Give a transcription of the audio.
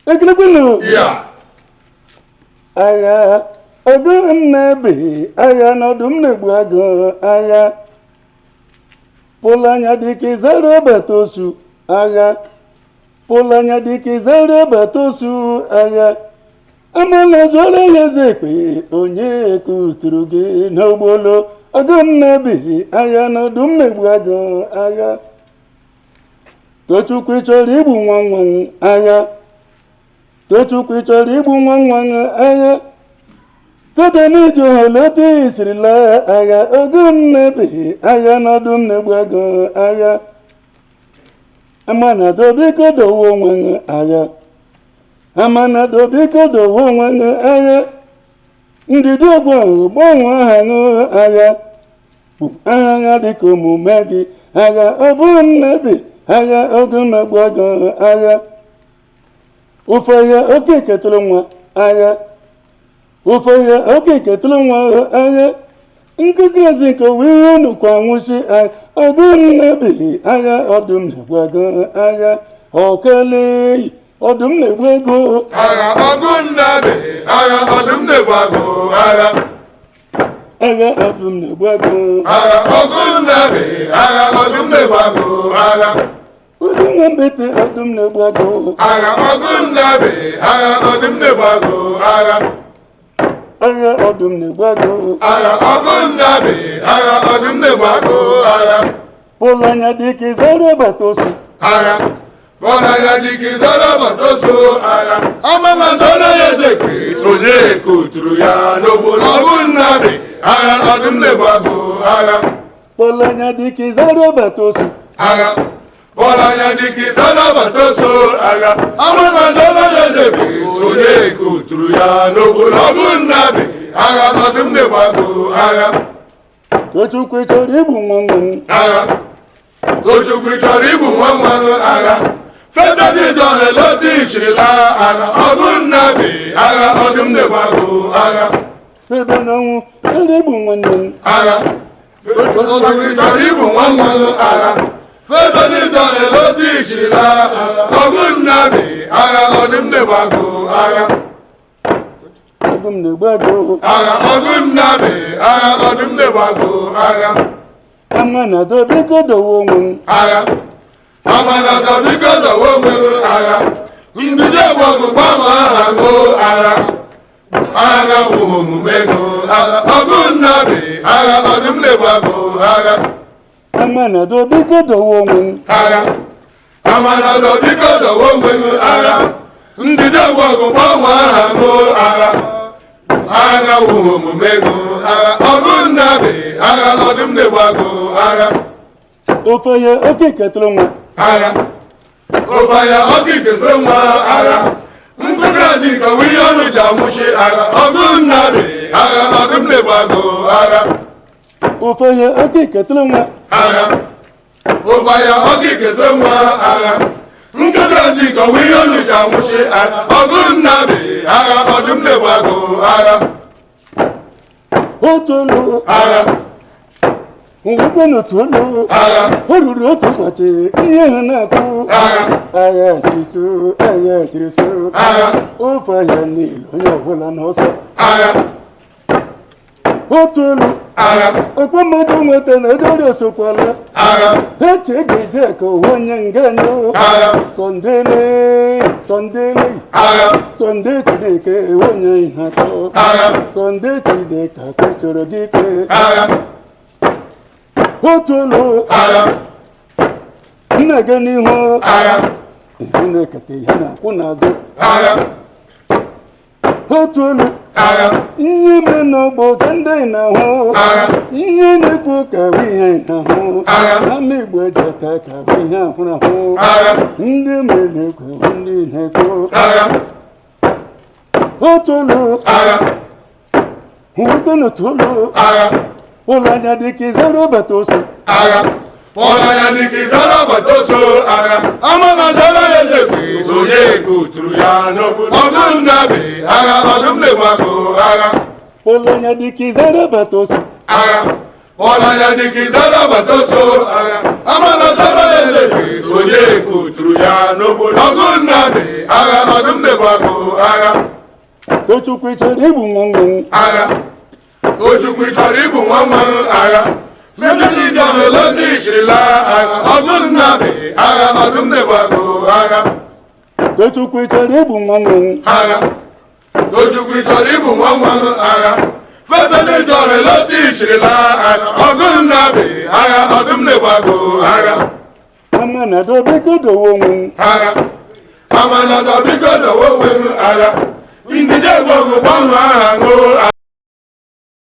Ekelekwenụ. Ya. Agha ọdụm na-ebe agha na ọdụm na-egbu agụ agha pụlụ anya dịka ịzara bata osu agha pụlụ anya dịka ịzara bata osu agha amala zụọrọ ya eze ekpe onye kuturu gị n'ogbolo ọdụm na-ebe agha na ọdụm na-egbu agụ agha. Tochukwu, ị chọrọ igbu nwa nwa agha? Tochukwu, ị chọrọ igbu nwa nwa agha? Tobenije otu isirila agha ọdụm na-ebe agha na ọdụm na-egbu agụ agha amanado, biko dowe onwe gị agha. Amanado, biko dowe onwe gị agha. Ndidi ogwu gbanwee aha gị agha bụ agha ya dịka omume gị agha. Ọ bụrụ mmebi agha ọdụm na-egbu agụ agha ofe ya oke ketụrụ nwa agha ofe ya oke ketụrụ nwa agha nkekere nke owe ihe unu kwa nwụchi agha ọdụm na-ebi agha ọdụm na-egbu agụ agha ọkele ọdụm na-egbu ego. Agha ọgụ nnabi, agha ọdụm na-egbu agụ agha. Agha ọdụm na-egbu agụ. Agha ọgụ nnabi, agha ọdụm na-egbu agụ agha. Ụdị nwa mbete ọdụm na-egbu agụ. Agha ọgụ nnabi, agha ọdụm na-egbu agụ agha. Agha ọdụm na-egbu agụ. Agha ọgụ nnabi, agha ọdụm na-egbu agụ agha. Pụlụ anya dịka ịzara bata osu. Agha bọ́lá dìgì dọ́là bàtó so agha amala dọ́là ya ezekwe sonye kuturu ya n'ogbolo ọgụ nnabi, agha ọdụm na-egbu agụ agha. Pụlụ anya dịka ịzara bata osu. Agha bọ́lá dìgì dọ́là bàtó so agha amala dọ́là ya ezekwe sonye kuturu ya n'ogbolo ọgụ nnabi, agha ọdụm na-egbu agụ agha. Tochukwu, ị chọrọ igbu nwa nwa m? Agha Tochukwu, ị chọrọ igbu nwa nwa agha fedadidọle lọtí ìṣìlá agha ọgụ nnabi, agha ọdụm na-egbu agụ agha. Ebe n'ọnwụ chọrọ igbu nwanne m. Agha Tochukwu, ị chọrọ igbu nwa nwa agha fedadidọle lọtí ìṣìlá agha ọgụ nnabi, agha ọdụm na-egbu agụ agha. Ọdụm na-egbu agụ. Agha ọgụ nnabi, agha ọdụm na-egbu agụ agha. Amanado, biko dowe onwe m. Agha amanada, biko dọwa onwe gị agha. Ndidi egwọgụ gbanwe aha gụ agha agha wụ omume gụ agha ọgụ nnabi, agha ọdụm na-egbu agụ agha. Amanado, biko dowe onwe m. Agha amanada, biko dọwa onwe gị agha. Ndidi egwọgụ gbanwe aha gụ agha agha wụ omume gụ agha ọgụ nnabi, agha ọdụm na-egbu agụ agha. Ofe ya oke ketụrụ nwa. Agha ofe ya ọkike tụrụ nwa agha nkụkrazi ka ihe ọnụ ji amụchi agha ọgụ nnabi, agha ọdụm na-egbu agụ agha. Ofe ya oke ketụrụ nwa. Agha ofe ya ọkike tụrụ nwa agha nkụkrazi ka ihe ọnụ ji amụchi agha ọgụ nnabi, agha ọdụm na-egbu agụ agha. Otu olu. Agha. Mwekwe n'otu olu. Agha. O ruru otu ụbọchị ihe ha na-akụ. Agha. Agha jiriso, agha jiriso. Agha. Ofe ahịa niile, onye ọbụla n'ọsọ. Agha. Otu olu. Agha. Ọkpọ mmadụ nweta na edori osokwala. Agha. Eche ga-eje ka ohu onye nga anyị. Agha. Sọndele, sọndele. Agha. Sọnde Chineke onye ihe atọ. Agha. Sọnde Chineke akwesịrị dike. Agha. Otu olu. Agha. Nna gị n'ihu. Agha. Ihe na-ekete ihe na-akwụ n'azụ. Agha. Otu olu. Agha. Ihe ime n'ọgbọ ka ndị na-ahụ. Agha. Ihe na-ekwu ka bụ ihe na-ahụ. Agha. Ama Igbo ejeta ka bụ ihe ahụrụ ahụ. Agha. Ndị mere ekwe bụ ndị na-ekwu. Agha. Otu olu. Agha. Nweta n'otu olu. Agha. Ụlọ anya dịka ịzara bata osu. Agha bọ́lá ní kí sọ́lá bàtó so agha amala sọ́lá yẹsẹ̀ pé sonye kuturu ya ọdún nàbì agha ọdún lè wà kó agha. Ụlọ anya dịka ịzara bata osu. Agha. Ọlanya dịka ịzara agbata ọsọ agha. Amanatara eze gị onye kuturu ya n'obodo. Ọgụ nnabi agha ọdụm na-egbu agụ agha. Tochukwu ị chọrọ igbu nwa nwa m? Agha. Ojukwu ị chọrọ igbu nwa nwa m agha. Fetedidọmelodi chirila agha. Ọgụ nnabi agha ọdụm na-egbu agụ agha. Tochukwu ị chọrọ igbu nwa nwa m? Agha. Ojukwu ị chọrọ igbu nwa nwa m agha. Fetedidọmelodi chirila agha. Ọgụ nnabi agha ọdụm na-egbu agụ agha. Amanado biko dowe onwe m. Agha. Amanada biko dowe onwe gị agha. Ndidi egwu ọgụ gbanwe aha ṅụọ.